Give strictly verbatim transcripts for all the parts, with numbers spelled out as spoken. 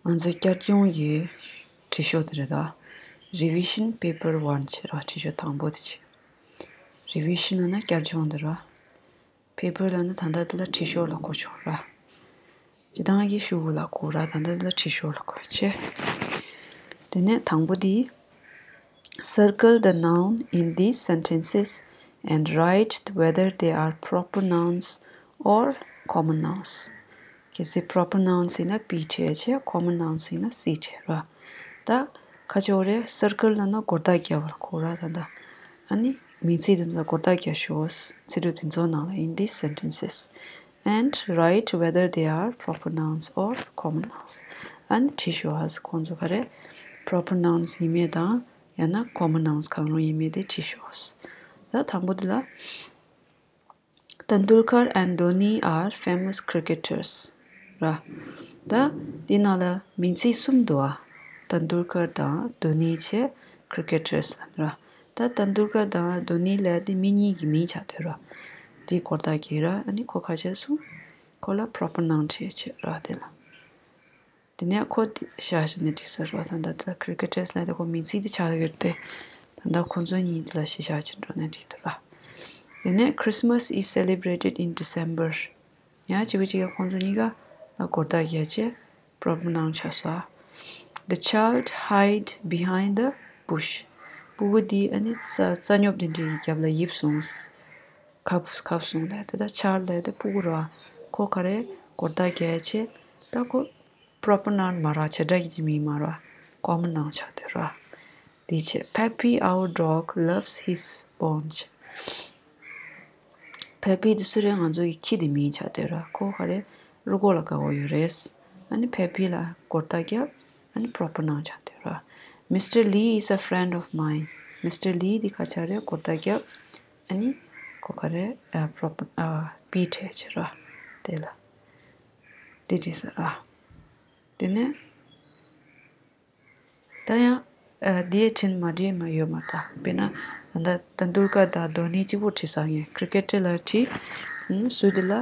ང་ཚོའི་བསྐྱར་སྦྱོང་གི་བྲིས་ཤོག་དེ་རེད་ད། Revision paper one བྱེད་ར། བྲིས་ཤོག་དང་པོ་དེ་བྱེད། Revision ལབ་ན་བསྐྱར་སྦྱོང་དེ་ར། Paper ལབ་ན་ད་ལྟ་དེ་ལ་བྲིས་ཤོག་ལ་གོ་ཆོག་ར། སྤྱི་བཏང་གི་ཤོག་གུ་ལ་གོ་ར། ད་ལྟ་དེ་ལ་བྲིས་ཤོག་ལ་གོ་བྱེད། དེ་ནས་དང་པོ་དེ། Circle the noun in these sentences and write whether they are proper nouns or common nouns. གལ་སྲིད་proper nouns ཡིན་ན་P བྲིས་བྱས། common nouns ཡིན་ན་C བྲིས་ར། ད་ཁ་ཆེ་བོ་རེད། circle ལབ་ན་སྒོར་རྟགས་རྒྱག་པ་ལ་གོ་ར། ད་ད་ཨ་ནི་མིང་ཚིག་དེ་ཚོ་ལ་སྒོར་རྟགས་རྒྱག་ཤོག་ཚིག་གྲུབ་དེ་ཚོ་ནང་ལ། In these sentences and write whether they are proper nouns or common nouns. ཨ་ནི་བྲིས་ཤོག་ཨ། ཁོང་ཚོ་ག་རེ་proper nouns ཡིན་མེད་དང་། ཡང་ན་common nouns གང་རུང་ཡིན་མེད་དེ་བྲིས་ཤོག་ད་དང་པོ་དེ་ལ། Tendulkar and Dhoni are famous cricketers ར། ད་དེ་ནང་ལ་མིང་ཚིག་གསུམ་འདུག་ཨ། Tendulkar དང་Dhoni བྱས་cricketers ལབ་ར། ད་Tendulkar དང་Dhoni ལབ་དེ་མི་གཉིས་ཀྱི་མིང་ཆགས་བསྡད་ར། དེ་སྒོར་རྟགས་རྒྱག་ར། ཨ་ནི་ཁོ་ཁ་ཆེ་སོང་། ཁོ་ལ་proper noun བྲིས་བྱས་ར། དེ་ལ། དེ་ནས་ཁོ་དེ་བཞག་བྱས་ནས་འགྲིག་ས་རེད་བ། ད་ལྟ་དེ་ལ་cricketers ལབ་དེ་ཁོ་མིང་ཚིག་དེ་ཆགས་ཡོད་དེ། ད་ལྟ་ཁོ་ཚོ་གཉིས་དེ་ལ་གཞི་བཞག་བྱས་འགྲོ་ན་འགྲིག་འདུག་ར། དེ་ནས་Christmas is celebrated in December. ཡང་གཅིག་པ་གཅིག་ག་ཁོ་ཚོ་གཉིས་ཀ་ལ་སྒོར་རྟགས་རྒྱག་བྱས་proper noun ཆགས་སོང་། The child hide behind the bush. སྤུ་གུ་དེ་ཨ་ནི་རྩྭ་རྩྭ་སྙོབ་དེ་འདྲའི་རྒྱབ་ལ་ཡིབ་སོང་། ཁབ་ཁབ་སོང་། ད་ལྟ་ད་child ལབ་དེ་སྤུ་གུ་རེད་བ། ཁོ་ག་རེ་སྒོར་རྟགས་རྒྱག་བྱས། ད་ཁོ་proper noun མ་རེད། བྱེད་སྒྲ་གི་མིང་མ་རེད། common noun ཆགས་བསྡད་རེད། དེ་བྱས། Peppy, our dog, loves his bone. Peppy དེ་སུ་རེད། ང་ཚོ་གི་ཁྱི་དེ་མིང་ཆགས་བསྡད་རེད། ཁོ་ག་རེ་རུས་ཁོག་ལ་དགའ་བོ་ཡོད་རེད། ཨ་ནི་Peppy ལ་སྒོར་རྟགས་རྒྱབ། ཨ་ནི་proper noun ཆགས་བསྡད་རེད། Mister Lee is a friend of mine. Mister Lee དེ་ག་ཆགས་རེད། སྒོར་རྟགས་རྒྱབ། ཨ་ནི་ཁོ་ག་རེ་ཨ་proper ཨ་P བྲིས་བྱས་རེད། དེ་ལ་དེ་འགྲིག་ས་རེད། དེ་ནས་ད་ཡང་ཨ་དེའི་འཕྲིན་མ་འགྲིག་མ་ཡོད་མ་ད། དཔེར་ན་ད་ལྟ་Tendulkar དང་Dhoni གཅིག་པོ་བྲིས་ས་ངས་cricket ལ་བྲིས། ཨུམ་སུ་དེ་ལ་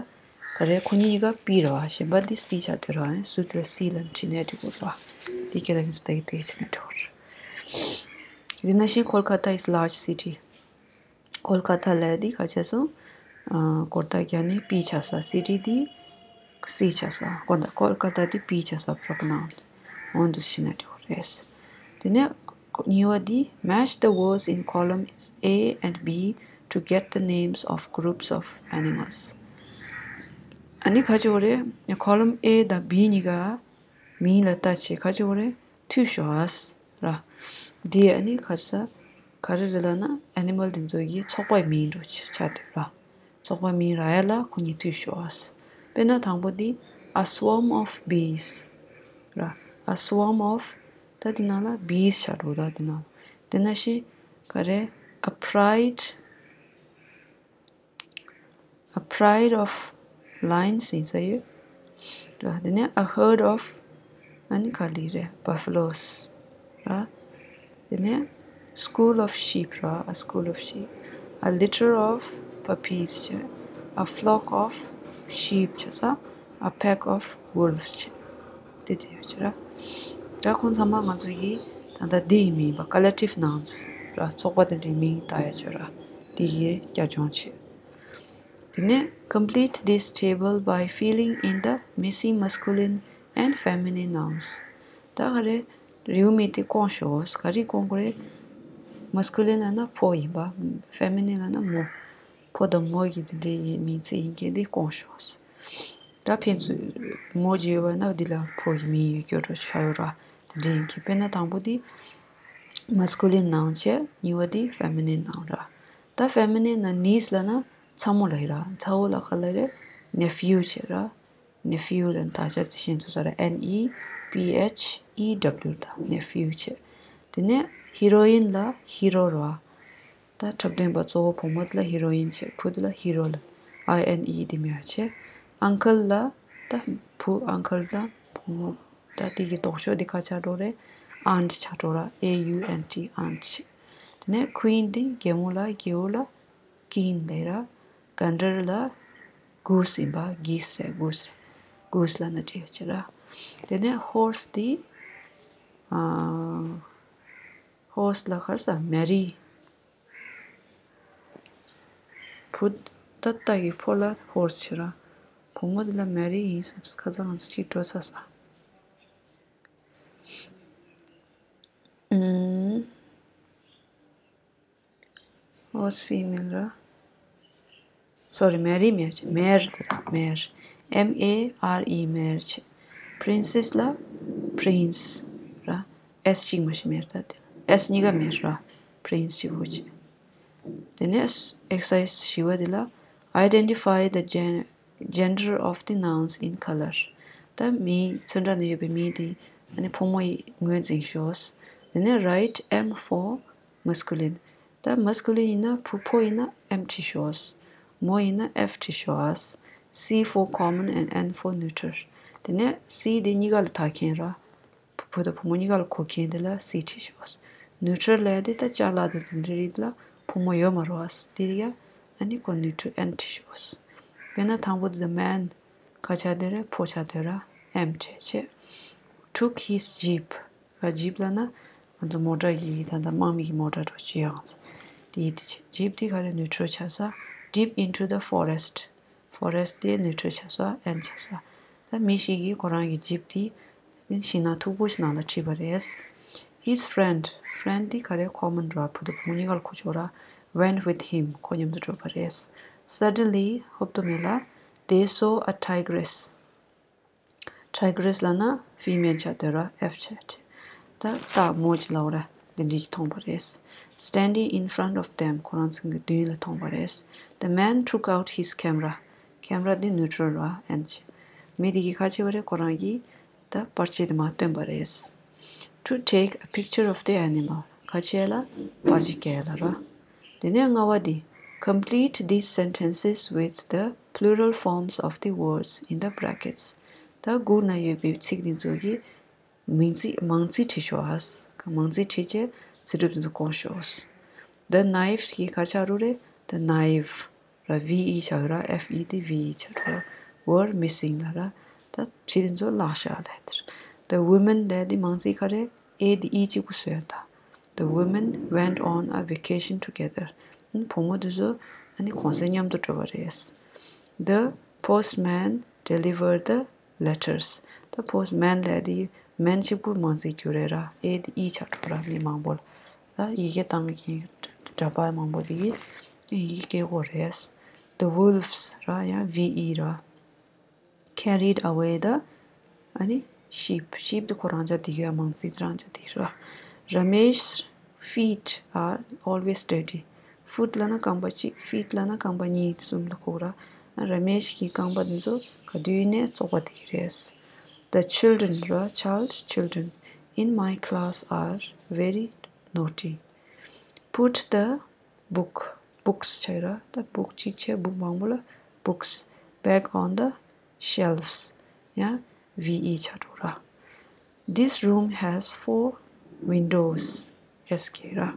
ག་རེ་ཁོ་གཉིས་ཀ་P རེད་བ། གཞན་པ་དེ་C ཆགས་བསྡད་རེད་བ། སུ་དེ་ལ་C ལབ་བྲིས་ནས་འགྲིག་གོ་རེད་བ། དེ་སྐད་ལ་ངས་ད་གི་དེ་བྱས་ནས་འགྲིག་གོ་རེད། དེ་ནང་བཞིན་Kolkata is large city. Kolkata ལབ་དེ་ག་བྱས་སོང་། ཨ་སྒོར་རྟགས་རྒྱག་ནས་P ཆགས་ས། city དེ་C ཆགས་ས། དགོངས་དག Kolkata དེ་P ཆགས་ས། proper noun འོ་འདུག་སེ་བྱས་ནས་འགྲིག་གོ་རེད། དེ་ནས་གཉིས་པ་དེ། Match the words in columns A and B to get the names of groups of animals. ཨ་ནི་ག་བྱེད་དགོས་རེད། column A དང་B གཉིས་ཀ་མིང་ལ་ལྟ་བྱེད། ག་བྱེད་དགོས་རེད། མཐུད་ཤོག་ཨ། ར། འདི་ཨ་ནི་ག་རེ་ཟ། ག་རེ་རེད་ལབ་ན་animal དེ་ཚོ་གི་ཚོགས་པའི་མིང་འདྲ་ཆགས་འདུག་ར། ཚོགས་པ་མིང་རག་ཡ་ལ་ཁོ་གཉིས་མཐུད་ཤོག་ཨ། དཔེར་ན་དང་པོ་འདི། A swarm of bees ར། A swarm of ད་འདི་ནང་ལ་bees ཆགས་འགྲོ། ད་འདི་ནང་དེ་ནང་བཞིན་ག་རེ། A pride A pride of lions ཡིན་ས་ཡོད། ར། དེ་ནས་a herd of ཨ་ནི་ག་རེ་རེད། Buffalos ར། དེ་ནས་school of sheep ར། A school of sheep. A litter of puppies བྱས། A flock of sheep བྱས་ཙང་a pack of wolves བྱས། དེ་དེ་ཡོད་ཀྱི་ར། ད་ཁོང་ཚང་མ་ང་ཚོ་ཡི་ད་ལྟ་འདི་ཡི་མིང་ཡིན་པ། collective nouns ར། ཚོགས་པ་དེ་འདྲའི་མིང་བཏགས་ཡ་ཆོས་ར། དེ་ཡི་བསྐྱར་སྦྱོང་བྱེད། དེ་ནས་complete this table by filling in the missing masculine and feminine nouns. ད་ག་རེ་རེའུ་མིག་དེ་སྐོང་ཤོག་ག་རེ་སྐོང་དགོས་རེད། masculine ལབ་ན་ཕོ་ཡིན་པ། feminine ལབ་ན་མོ། ཕོ་དང་མོ་གི་དེ་འདྲའི་ཡི་མིང་ཚིག་ཡིན་མཁན་དེ་སྐོང་ཤོག་ད་ཕན་ཚུན་མོ་བརྗོད་པ་ན་འདི་ལ་ཕོ་ཡི་མིང་ཡོད་སྐྱོ་འགྲོ་ཆགས་ཡོད་ར། དེ་འདྲ་ཡིན་གྱི། དཔེར་ན་དང་པོ་འདི་masculine noun བྱས། གཉིས་པ་འདི་feminine noun ར། ད་feminine ན་niece ལབ་ན་ཚ་མོ་ལ་ཡིན་ར། ཚ་བོ་ལ་ག་ལ་རེད། nephew བྱས་ར། nephew ལབ་ན་དག་ཆ་དེ་ཤེས་ཚུལ་ས་ར། N E P H E W ད་nephew བྱས། དེ་ནས་heroine ལ་hero ར། ད་འཁྲབ་སྟོན་པ་གཙོ་བོ་བུ་མོ་དེ་ལ་heroine བྱས། བུ་དེ་ལ་hero ལ་I N E དེ་མེད་པ་བྱས། uncle ལ་ད་བུ་uncle ལ་བུ་མོ་ད་དེ་གི་ལྡོག་ཕྱོགས་དེ་ག་ཆགས་འགྲོ་རེད། aunt ཆགས་འགྲོ་ར། A U N T aunt བྱས། དེ་ནས་queen དེ་རྒྱལ་མོ་ལ་རྒྱལ་པོ་ལ་king ལབ་ར། གན་ཌར་ལ་goose ཡིན་པ། geese རེད། goose རེད། goose ལབ་ན་འགྲིག་ཡོད་ཀྱི་ར། དེ་ནས་ཧོར་སི་དེ། ཨ། ཧོར་སི་ལ་ག་རེ་ཟེར། མེ་རི། བུ། ད་ལྟ་གི་ཕོ་ལ་ཧོར་སི་བྱས་ར། བུ་མོ་དེ་ལ་མེ་རི་ཡིན་བསམས། ཁ་སང་ང་ཚོ་གཅིག་འགྲོ་ཚར་སོང་། ཨུམ། ཧོར་སི་ཕི་མེལ་ར། སོ་རི། མེ་རི་མེར་བྱས། མེར་དེ་ལ་མེར། M A R E མེར་བྱས། པི་རིན་སེ་སི་ལ་པི་རིན་སི་ར། S གཅིག་མ་གཏོགས་མེད་ད། དེ་ལ་S གཉིས་ཀ་མེད་ར། པི་རིན་སི་གཅིག་པོ་བྱས། དེ་ནས་ཨེག་སར་སའི་ཛི་བཞི་པ་དེ་ལ། Identify the gen- gender of the nouns in color. ད་མིང་། ཚོན་ཁྲ་ནང་ཡོད་པའི་མིང་དེ་ཨ་ནི་ཕོ་མོ་ཡི་ངོས་འཛིན་ཤོག། དེ་ནས་write M for masculine. ད་མ་སི་ཀུ་ལིན་ཡིན་ན་བུ། ཕོ་ཡིན་ན་M བྲིས་ཤོག། མོ་ཡིན་ན་F བྲིས་ཤོག། C for common and N for neuter. དེ་ནས་སི་དེ་གཉིས་ཀ་ལ་ཐག་མཁན་ར། བུ་དང་བུ་མོ་གཉིས་ཀ་ལ་གོ་མཁན་དེ་ལ་སི་བྲིས་ཤོག། ནིའུ་ཊལ་ལབ་ཡ་དེ་ད་ཅ་ལག་དང་དེ་འདྲ་རིགས་ལ་བུ་མོ་ཡོད་མ་རེད་པ། དེ་ཡ་ཨ་ནི་ཁོ་ནིའུ་ཊལ་ཨེན་བྲིས་ཤོག། དཔེར་ན་དང་པོ་དེ་ད་མན་ག་ཆགས་བསྡད་རེད། ཕོ་ཆགས་བསྡད་ར། M བྲིས་བྱས། Took his jeep. ཨ། ཇིབ་ལབ་ན་ང་ཚོ་མོ་ཊ་གི་ད་ལྟ་དམག་མི་གི་མོ་ཊ་འདྲ་བོ་ཅིག་ཡོད་ང་ཚོ། དེ་ཡི་དེ་བྱས། ཇིབ་དེ་ག་རེ། ནིའུ་ཊལ་ཆགས་ས། Deep into the forest. ཕོ་རེ་སི་ཊི་དེ་ནིའུ་ཊལ་ཆགས་ས། ཨེན་ཆགས་ས། ད་མི་ཞིག་གིས་ཁོ་རང་གི་ཇིབ་དེ་ཤིང་ནགས་མཐུག་པོ་ཞིག་ནང་ལ་ཁྲིད་པ་རེད། His friend. ཕི་རེན་ཌི་དེ་ག་རེ། ཁོ་མོ་འདྲ་བོ། བུ་དང་བུ་མོ་གཉིས་ཀ་ལ་གོ་ཆོག་ར། Went with him. ཁོ་མཉམ་དུ་འགྲོ་བ་རེད། Suddenly. ཧོབ་ཏེ་མེད་ལ། They saw a tigress. Tigress ལབ་ན་ཕི་མེལ་ཆགས་བསྡད་ར། F བྱས། ད་སྟག་མོ་ཅིག་ལབ་དགོས་ར། དེ་འདྲ་ཅིག་མཐོང་བ་རེད། Standing in front of them. ཁོ་རང་ཚོ་གི་མདུན་ལ་མཐོང་བ་རེད། The man took out his camera. ཁེམ་ར་དེ་ནིའུ་ཊལ་ར། ཨེན་བྱས། མི་དེ་གིས་ག་རེ་བྱས་པ་རེད། ཁོ་རང་གི་ད་པར་ཆས་དེ་མར་བཏོན་པ་རེད། To take a picture of the animal. ག་རེ་བྱས་ལ། པར་ཅིག་བརྒྱབ་ལབ་ར། དེ་ནས་ལྔ་པ་དེ། Complete these sentences with the plural forms of the words in the brackets. ད་སྒོ་ན་ཡོད་པའི་ཚིག་དེ་ཚོ་གི་མིང་ཚིག་མང་ཚིག་བྲིས་ཤོག་ཨ། མང་ཚིག་བྲིས་བྱས་ཚིག་གྲུབ་དེ་ཚོ་སྐོང་ཤོག། The knife གི་ག་རེ་ཆགས་རུ་རེད། The knife ར། V E ཆགས་ར། F E དེ་V E ཆགས་ར། Were missing ལབ་ར། ད་བྲིས་དེ་ཚོ་བརླག་བཞག་ལབ་དེ་རེད། The women ལབ་དེ་མང་ཚིག་ག་རེ། A དེ་E གཅིག་པུ་བཟོས་ད། The women went on a vacation together. བུ་མོ་དེ་ཚོ་ཨ་ནི་གུང་སེང་མཉམ་དུ་འགྲོ་བ་རེད། The postman delivered the letters. ད་པོ་སི་མན་ལབ་དེ་མན་གཅིག་པུ་མང་ཚིག་གྱུར་རེད་ར། A དེ་E ཆགས་འགྲོ་ར། མི་མང་པོ་ལ། ད་ཡི་གེ་བཏང་མཁན་གྱི་འདྲ་པར་མང་པོ་དེ་གིས་ཡི་གེ་སྐད་གོ་རེད། The wolves ར། ཡང་V E ར། Carried away the ཨ་ནི་sheep. Sheep དེ་ཁོ་རང་ཅག་དེ་གི་མང་ཚིག་རང་ཅག་དེ་ར། Ramesh's feet are always dirty. Foot ལབ་ན་རྐང་པ་གཅིག། Feet ལབ་ན་རྐང་པ་གཉིས་གསུམ་ལ་གོ་ར། ར་མེཤ་གི་རྐང་པ་དེ་ཚོ་ག་དུས་ནས་བཙོག་པ་དེ་གི་རེད། The children ར། Child, children in my class are very naughty. Put the book, books བྱས་ར། ད་book གཅིག་བྱས། book མང་པོ་ལ་books back on the shelves. ཡང་V E ཆགས་འགྲོ་ར། This room has four windows. S K ར།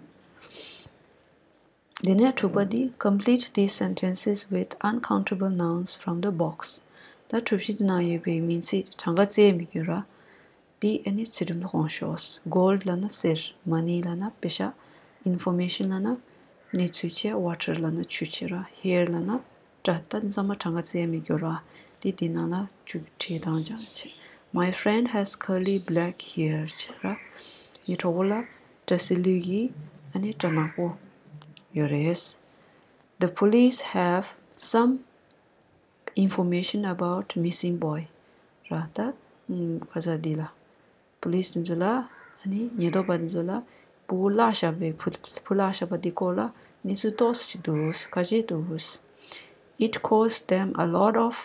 དེ་ནས་དྲུག་པ་འདི། Complete these sentences with uncountable nouns from the box. ད་གྲུ་བཞི་དེ་ནང་ཡོད་པའི་མིང་ཚིག་གྲངས་ཀ་བཙལ་མི་དགོས་ར། འདི་ཨ་ནི་ཚིག་གྲུབ་ལ་སྐོང་ཤོག། Gold ལབ་ན་གསེར། Money ལབ་ན་པེ་ཤ། Information ལབ་ན་གནས་ཚུལ་བྱས། Water ལབ་ན་ཆུ་བྱས་ར། Hair ལབ་ན་སྐྲ། ད་འདི་ཚང་མ་གྲངས་ཀ་བཙལ་མི་དགོས་ར། འདི་འདི་ནང་ལ་བཅུག་བྲིས་དང་སྦྱང་བྱས། My friend has curly black hair བྱས་ར། ངའི་གྲོགས་པོ་ལ་སྐྲ་སེར་ལུས་ཀྱི་ཨ་ནི་སྐྲ་ནག་པོ་ཡོད་རེད། The police have some information about missing boy ར། ད་ཨམ་ག་ས་འདི་ལ། པུ་ལིས་དེ་ཚོ་ལ་ཨ་ནི་ཉེན་རྟོག་པ་དེ་ཚོ་ལ་སྤུ་གུ་བརླག་བཞག་པའི་བུ་བུ་བརླག་བཞག་པ་འདི་སྐོར་ལ་གནས་ཚུལ་ཏོག་ཙམ་ཅིག་འདུག། ག་ཅིག་འདུག། It cost them a lot of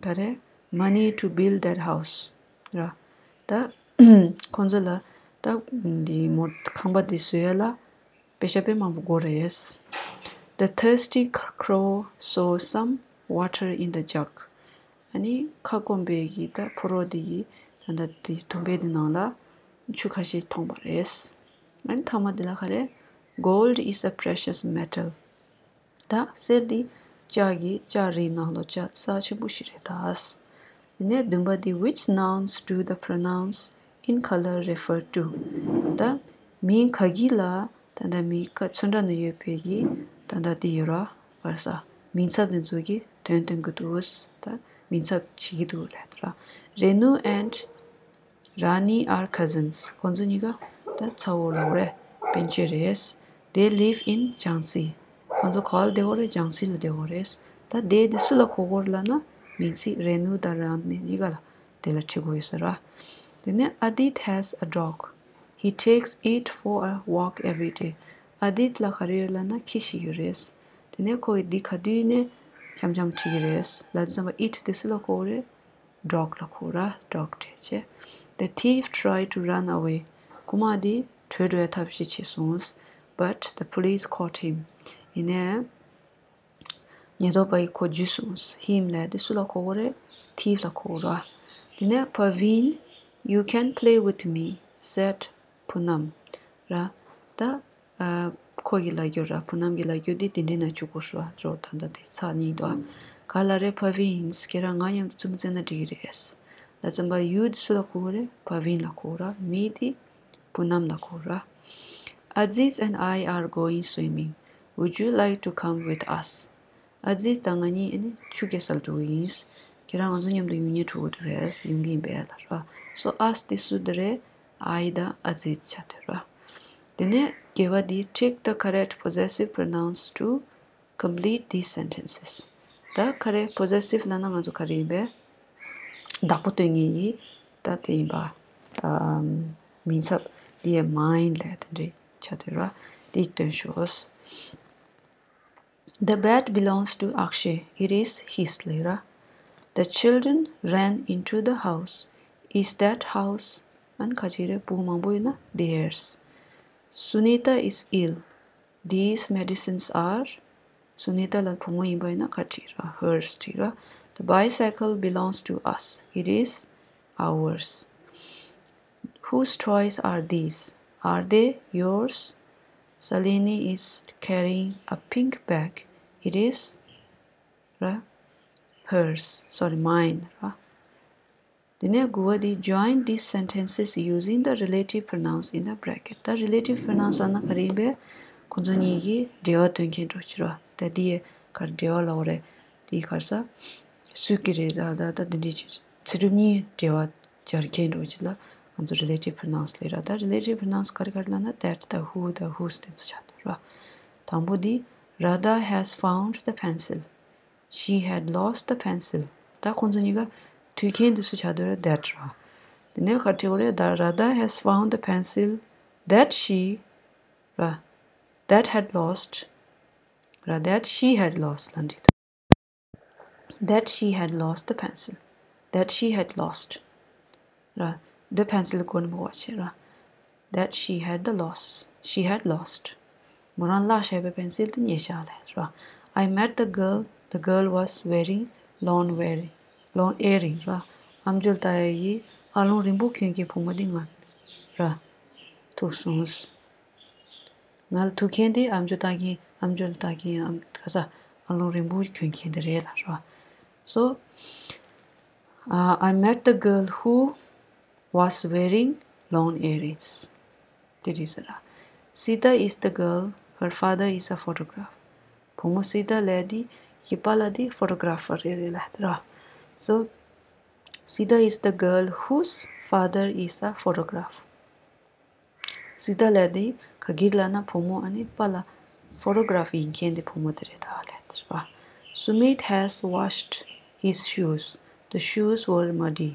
ག་རེ། Money to build that house ར། ད་ཁོང་ཚོ་ལ་ད་འདི་མོ་ཁང་པ་འདི་བཟོ་ཡ་ལ་པེ་ཤ་དཔེ་མང་པོ་དགོས་རེད། The thirsty crow saw some water in the jug. ཨ་ནི་ཁ་སྐོམ་པའི་གི་ད་ཕོ་རོག་འདི་གིས་ད་ལྟ་དེ་དུམ་བུ་འདི་ནང་ལ་ཆུ་ཁ་ཤས་མཐོང་པ་རེད། ཨ་ནི་མཐའ་མ་འདི་ལ་ག་རེ། Gold is a precious metal. ད་གསེར་འདི་ལྕགས་ཀྱི་ལྕགས་རིའི་ནང་ལོགས་ལྕགས་རྩ་ཆེན་པོ་ཞིག་རེད་ད། དེ་ནས་བདུན་པ་དེ། Which nouns do the pronouns in color refer to? ད་མིང་ག་གི་ལ་ད་ལྟ་མིང་ག་ཚོན་ཁྲ་ནང་ཡོད་པའི་གི་ད་ལྟ་དེ་ཡོད་ར། བར་ས་མིང་ཚབ་དེ་ཚོ་གི་དོན་སྟོན་གི་འདུག་ད་མིང་ཚབ་བྱེད་ཀྱི་འདུག་ལབ་ད་ར། Renu and Rani are cousins. ཁོང་ཚོ་གཉིས་ཀ་ད་ཚ་བོ་ལོ་རེད། སྤུན་མཆེད་རེད། They live in Jhansi. ཁོང་ཚོ་ག་བ་ལ་བསྡད་ཡོད་རེད། ཇང་སི་ལ་བསྡད་ཡོད་རེད། ད་དེ་དེ་སུ་ལ་གོ་གི་ཡོད་རེད་ལབ་ན་མིང་ཚིག་རེ་ནུ་དང་ར་ནི་གཉིས་ཀ་ལ་དེ་ལ་འཁྲིད་དགོས་ཡོད་ས་ར། དེ་ནས་Adit has a dog. He takes it for a walk every day. ཨ་དིད་ལ་ག་རེ་ཡོད་ལབ་ན་ཁྱི་ཞིག་ཡོད་རེད། དེ་ནས་ཁོ་ཡིས་འདི་ག་དུས་ནས་འཆམ་འཆམ་ཁྲིད་ཀྱི་རེད། ལབ་དུས་ཙམ་པ་it དེ་སུ་ལ་གོ་གི་རེད། dog ལ་གོ་ར། dog བྲིས་བྱས། The thief tried to run away. རྐུན་མ་དེ་བྲོས་འགྲོ་ཡ་ཐབས་ཤེས་བྱས་སོང་། But the police caught him. ཡིན་ནའི་ཉེན་རྟོག་པ་ཡིས་ཁོ་འཇུས་སོང་། Him ལབ་དེ་སུ་ལ་གོ་གི་རེད། thief ལ་གོ་ར། དེ་ནས་Parveen, you can play with me, said Poonam. ར། ད་ཨ་ཁོ་གི་ལབ་རྒྱུ་ར། བུ་ནམ་གྱི་ལབ་རྒྱུ་འདི་དེ་འདྲའི་ནང་བཅུག་དགོས་རེད་བ། རོ་ད་ལྟ་དེ་ཚར་གཉིས་འདུག་ཨ། ག་ལ་རེད། Parveen, ཁྱེད་རང་ང་མཉམ་དུ་རྩེད་མོ་རྩེ་ན་འགྲིག་གི་རེད། ལབ་ཙམ་པ་you དེ་སུ་ལ་གོ་གི་རེད། Parveen ལ་གོ་ར། Me དེ་བུ་ནམ་ལ་གོ་ར། Aziz and I are going swimming. Would you like to come with us? ཨ་ཛིས་དང་ང་གཉིས་ཨ་ནི་ཆུ་རྐྱལ་སར་འགྲོ་གི་ཡིན། ཁྱེད་རང་ང་ཚོ་མཉམ་དུ་ཡོང་ཉེ་འགྲོ་གི་རེད། ཡོང་གི་ཡིན་པས་ལ་ར། So us དེ་སུ་དེ་རེད། I དང་ཨ་ཛིས་ཆ་དེ་ར། དེ་ནས་བརྒྱད་པ་དེ། Trick the correct possessive pronouns to complete these sentences. ད་ག་རེ་possessive ལབ་ན་ང་ཚོ་ག་རེ་ཡིན་པས། བདག་པོ་སྟོན་མཁན་གྱི་ད་དེ་ཡིན་པ། ཨམ། མིང་ཚབ་དེ་ཡི་mine ལབ་དེ་འདྲའི་ཆ་དེ་ར། དེ་སྟོན་ཤོག The bed belongs to Akshay. It is his ལབ་ར། The children ran into the house. Is that house? ཨ་ནི་ཁ་ཅིག་རེད། བུ་མང་པོ་ཡོད་ན་theirs. Sunita is ill. These medicines are. སུ་ནི་ཏཱ་ལ་བུ་མོ་ཡིན་པ་ཡིན་ན་ག་རེ་བྲིས་ར། hers བྲིས་ར། The bicycle belongs to us. It is ours. Whose toys are these? Are they yours? Salini is carrying a pink bag. It is ར། hers, sorry, mine ར། དེ་ནས་དགུ་བ་དེ། Join these sentences using the relative pronouns in the bracket. ད་relative pronouns ལབ་ན་ག་རེ་ཡིན་པས། ཁོ་ཚོ་གཉིས་ཀྱི་འབྲེལ་བ་སྟོན་མཁན་འདྲ་བོ་ཅིག་ར། ད་དེ་ག་རེ་འབྲེལ་བ་ལབ་དགོས་རེད། དེ་ག་རེ་ཟ། སུས་ཀྱི་རེད། ད་ད་ད་དེ་འདྲའི་ཅིག་ཚིག་གྲུབ་གཉིས་འབྲེལ་བ་སྦྱར་མཁན་འདྲ་བོ་ཅིག་ལ་ང་ཚོ་relative pronouns ལབ་ར། ད་relative pronouns ག་རེ་ག་རེ་ལབ་ན་that དང་who དང་whose དེ་ཚོ་ཆགས་འདུག་ར། དང་པོ་དེ། Radha has found the pencil. She had lost the pencil. ད་ཁོང་ཚོ་གཉིས་ཀ་དུས་མཁན་དེ་སུ་ཆགས་འདུག་ར། that ར། དེ་ནས་ག་རེ་བྲིས་དགོས་རེད། ད་Radha has found the pencil that she ར། that had lost ར། that she had lost ལབ་འགྲིག་འདུག that she had lost the pencil. That she had lost ར། the pencil གོ་ནི་མི་གོ་བྱེད་ར། that she had the loss. She had lost. མོ་རང་བརླག་བཞག་པའི་པེན་སིལ་དེ་རྙེད་བཞག་ལབ་ར། I met the girl. The girl was wearing long wearing, long earring ར། ཨམ་ཅོག་ལྟ་ཡ་ཡི་ཨ་ལོང་རིང་པོ་གྱོན་མཁན་བུ་མོ་དེ་ང་ར་ཐུག་སོང་། ང་ལ་ཐུག་མཁན་དེ་ཨམ་ཅོག་ལྟ་མཁན། ཨམ་ཅོག་ལ་ལྟ་མཁན་ཨམ་ག་ས་ཨ་ལོང་རིང་པོ་གྱོན་མཁན་དེ་རེད་ལབ་ར། So, uh, I met the girl who was wearing long earrings. དེ་རེད་ཟེར་ར། Sita is the girl, her father is a photographer. བུ་མོ་སི་ཏཱ་ལབ་དེ་ཡི་པཱ་ལགས་དེ་ཕོ་ཊོ་གྷ་ར་ཕར་རེད་ལབ་ར། So, Sita is the girl whose father is a photographer. སི་ཏཱ་ལབ་དེ་ག་གིར་ལབ་ན་བུ་མོ་ཨ་ནི་པཱ་ལགས་ཕོ་ཊོ་གྷ་ར་ཕར་ཡིན་མཁན་དེ་བུ་མོ་དེ་རེད་ད་ལབ་དེ་རེད་པ། Sumit has washed his shoes. The shoes were muddy.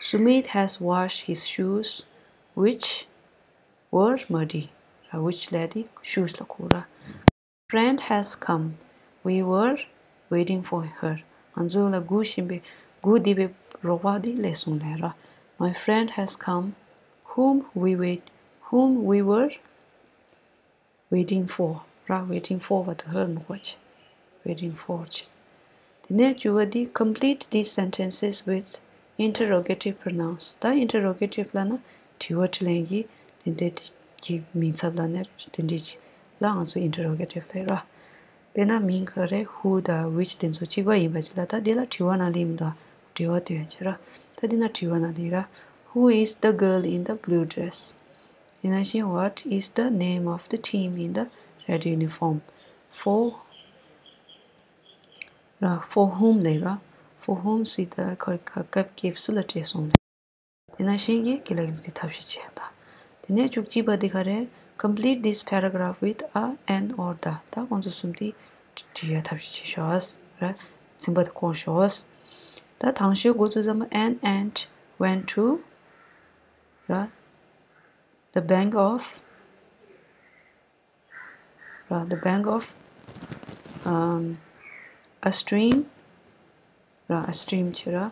Sumit has washed his shoes, which were muddy. ར། which ལབ་དེ་shoes ལ་གོ་ར། Friend has come. We were waiting for her. ང་ཚོ་ལ་སྒུག་བཞིན་པའི་སྒུག་བསྡད་པའི་རོགས་པ་དེ་སླེབས་སོང་ལབ་ར། My friend has come, whom we wait, whom we were waiting for ར། waiting for བ་དང་her མི་གོ་བྱེད། waiting for བྱེད། དེ་ནས་བཅུ་པ་དེ། Complete these sentences with interrogative pronouns. ད་interrogative ལབ་ན་དྲི་བ་དྲིས་ལན་གྱི་དེ་འདྲའི་གི་མིང་ཚབ་ལབ་ན་དེ་འདྲའི་ཅིག་ལ་ང་ཚོ་interrogative ལབ་ར། དཔེར་ན་མིང་ག་རེ་who དང་which དེ་ཚོ་གཅིག་པ་ཡིན་པ་ཅིག་ལ་ད་དེ་ལ་དྲི་བ་ནང་ལ་ཡིན་མི་འདུག་དྲི་བ་བཏོན་བྱས་ར། ད་འདི་ན་དྲི་བ་ན་འདི་ར། Who is the girl in the blue dress? དེ་ནང་བཞིན། What is the name of the team in the red uniform? For ར། For whom ལབ་ར། For whom ཟེར་ད་ཁ་ཁ་སྐབས་སྐབས་སུ་ལ་སྤྲད་སོང་ལ། དེ་ནང་བཞིན་གྱི་དགེ་ལགས་ཀྱིས་འདི་ཐབས་ཤེས་བྱས་ད། དེ་ནས་བཅུ་གཅིག་པ་འདི་ག་རེ། Complete this paragraph with a, an or the. ད་ཁོང་ཚོ་གསུམ་དེ་བྲིས་ཡ་ཐབས་ཤེས་བྱེད་ཤོག་ར། ཚན་པ་དེ་སྐོང་ཤོག་ད་དང་ཤོས་འགོ་ཚུགས་ཙམ་པ། An ant went to ར། The bank of ར། The bank of um, a stream ར། A stream བྱས་ར།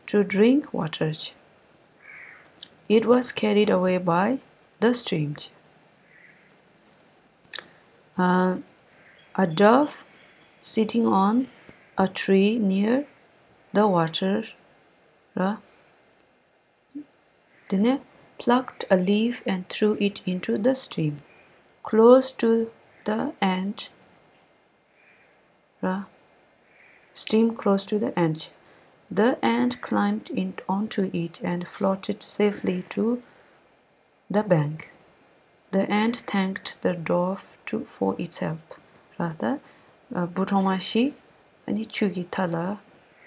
To drink water བྱས། It was carried away by the stream བྱས། Uh, a dove sitting on a tree near the water ར། དེ་ནས་plucked a leaf and threw it into the stream close to the ant ར། Stream close to the ant. The ant climbed in onto it and floated safely to the bank. The ant thanked the dove to, for its help. ར། ད་ཨ་འབུ་གྲོག་མ་ཞིག་ཨ་ནི་ཆུ་གི་མཐའ་ལ།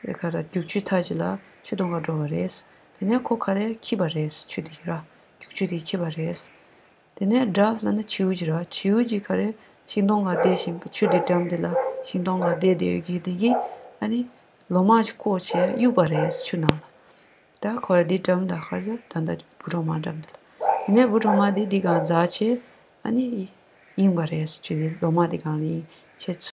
དེ་ག་ར་རྒྱུག་ཆུའི་མཐའ་ཅིག་ལ་ཆུ་འཐུང་ག་འགྲོ་བ་རེད། དེ་ནས་ཁོ་ག་རེ་འཁྱེར་བ་རེད། ཆུ་དེ་ག་ར་རྒྱུག་ཆུ་དེ་འཁྱེར་བ་རེད། དེ་ནས་dove ལབ་ན་བྱིའུ་ཅིག་ར། བྱིའུ་ཅིག་ག་རེ་ཤིང་སྡོང་སྒང་བསྡད་བཞིན་པ། ཆུ་དེ་འགྲམ་དེ་ལ་ཤིང་སྡོང་སྒང་བསྡད་བསྡད་ཡོད་ཀྱི་དེ་གིས་ཨ་ནི་ལོ་མ་ཅིག་བཀོག་བྱས་གཡུགས་པ་རེད་ཆུ་ནང་ལ། ད་ཁོ་ར་དེ་འགྲམ་ལ་ག་རེ་ཟེར། ད་ལྟ་འབུ་གྲོག་མ་འགྲམ་དེ་ལ། དེ་ནས་འབུ་གྲོག་མ་དེ་དེ་སྒང་འཛེགས་བྱས་ཨ་ནི་གཡེང་བ་རེད། ཆུ་དེ་ལོ་མ་དེ་སྒང་ལ་གཡེང་བྱས།